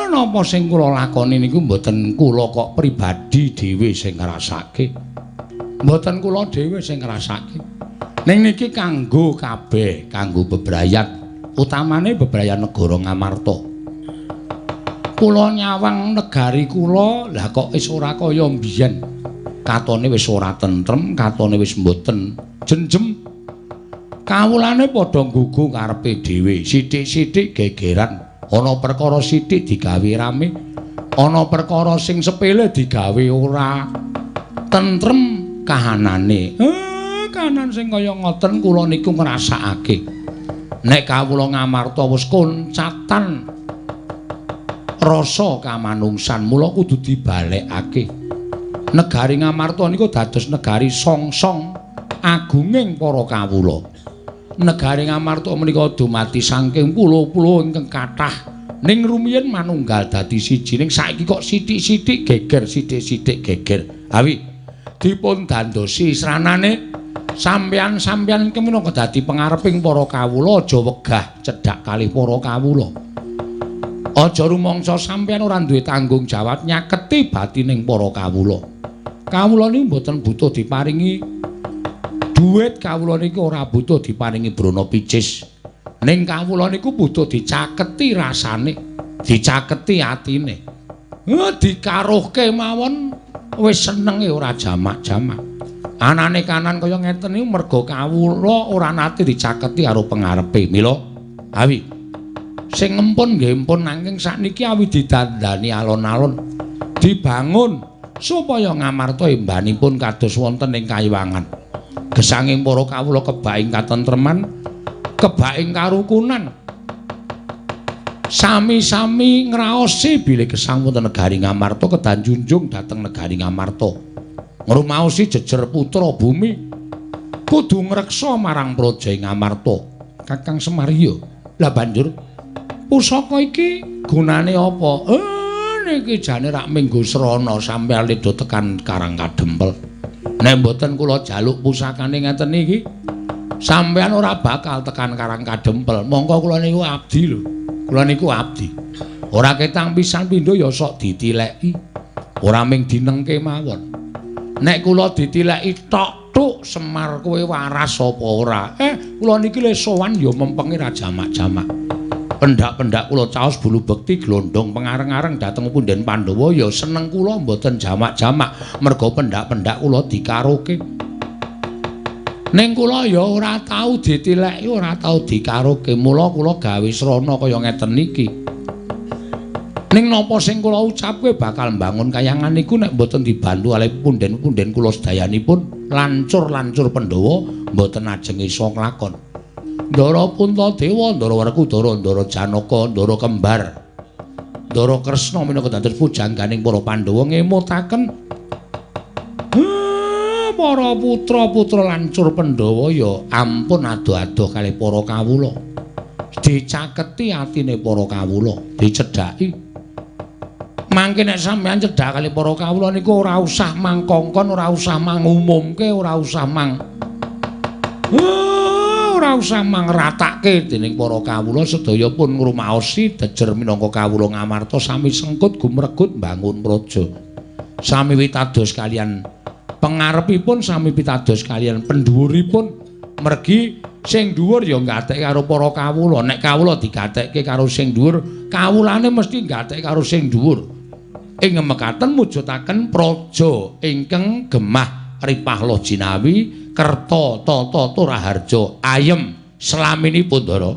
Napa sing kula lakoni niku mboten kula kok pribadi dhewe sing ngrasake. Mboten kula dhewe sing ngrasake. Ning niki kanggo kabeh, kanggo bebrayan, utamane bebrayan negara Ngamarta. Kula nyawang negari kula, lah kok wis ora kaya mbiyen. Katone wis ora tentrem, katone wis mboten jenjem. Kawulane padha nggugu karepe dhewe, sithik-sithik gegeran. Ana perkara sithik digawe rame, ana perkara sing sepele digawe ora tentrem kahanane. Kahanan sing kaya ngoten kula niku ngrasakake. Nek kawula Ngamarta wis koncatan rasa kamanungsan, mula kudu dibalekake. Negari Ngamarta niku dados negari songsong agunging para kawula. Negari Ngamarta menika dumadi saking pulo-pulo ingkang kathah, ning rumiyin manunggal dadi siji, ning saiki kok sithik-sithik geger, sithik-sithik geger. Awi dipun dandosi sranane sampeyan-sampeyan iki minangka dadi pengareping para kawula, aja wegah cedhak kalih para kawula. Aja rumangsa sampeyan ora duwe tanggung jawab nyaketi batining para kawula. Kawula niku mboten butuh diparingi duit, kawula niku ora butuh diparingi brana picis. Ning kawula niku butuh dicaketi rasane, dicaketi atine. Dikaruhke mawon wis senenge ora jamak-jamak. Anane kanan kaya ngeten niku merga kawula ora nate dicaketi karo pengarepe. Mila awi sing ngempun nggih empun, nanging sakniki awi didandani alon-alon. Dibangun supaya Ngamarta embanipun kados wonten ing Kayuwangan. Gesanging para kawula kebak ing katentreman, kebak ing karukunan. Sami-sami ngraosi bilih gesang wonten negari Ngamarta kedah njunjung dhateng negari Ngamarta. Ngrumaosi jejer putra bumi kudu ngreksa marang praja ing Ngamarta. Kakang Semar ya. Lah banjur pusaka iki gunane apa? Niki jane rak minggu srana sampeyan ledo tekan Karang Kadempel. Nek mboten kula jaluk pusakane ngeten iki, sampeyan ora bakal tekan Karang Kadempel. Mongko kula niku abdi lho. Kula niku abdi. Ora ketang pisan pindho ya sok ditileki. Ora ming dinengke mawon. Nek kula ditileki tok tuk Semar kowe waras apa ora? Kula niki le sowan ya mempenge ra jamak-jamak. Pendak-pendak kula caos bulu bekti glondong pengareng-areng dhateng punden Pandhawa ya seneng kula mboten jamak-jamak merga pendak-pendak kula dikaroke. Ning kula ya ora tau ditileki, ora tau dikaroke, mula kula gawe srana kaya ngeten niki. Ning napa sing kula ucapke bakal mbangun kayangan niku nek mboten dibantu kalih punden-punden kula sedayanipun lancur-lancur Pandhawa mboten ajeng iso nglakon. Ndara Puntadewa, Ndara Werkudara, Ndara Janaka, Ndara Kembar, Ndara Kresna minangka dados pujangganing para Pandhawa ngemutaken para putra-putra lancur Pandhawa ya ampun adoh-adoh kalih para kawula. Dicaketi atine para kawula, dicedhaki. Mangke nek sampeyan cedhak kalih para kawula niku ora usah mangkongkon, ora usah mangumumke, ora usah mang ora usah mangratake dening para kawula sedaya pun ngrumaosi jejer minangka kawula Ngamarta sami sengkut gumregut mbangun praja. Sami witados kalian pengarepipun, sami pitados kalian pendhuwuripun. Mergi sing dhuwur ya nggatekke karo para kawula. Nek kawula digatekke karo sing dhuwur, kawulane mesti nggatekke karo sing dhuwur. Ing mekaten mujudaken praja ingkang gemah ripah loh jinawi kerta tata turaharja ayem slaminipun Ndara.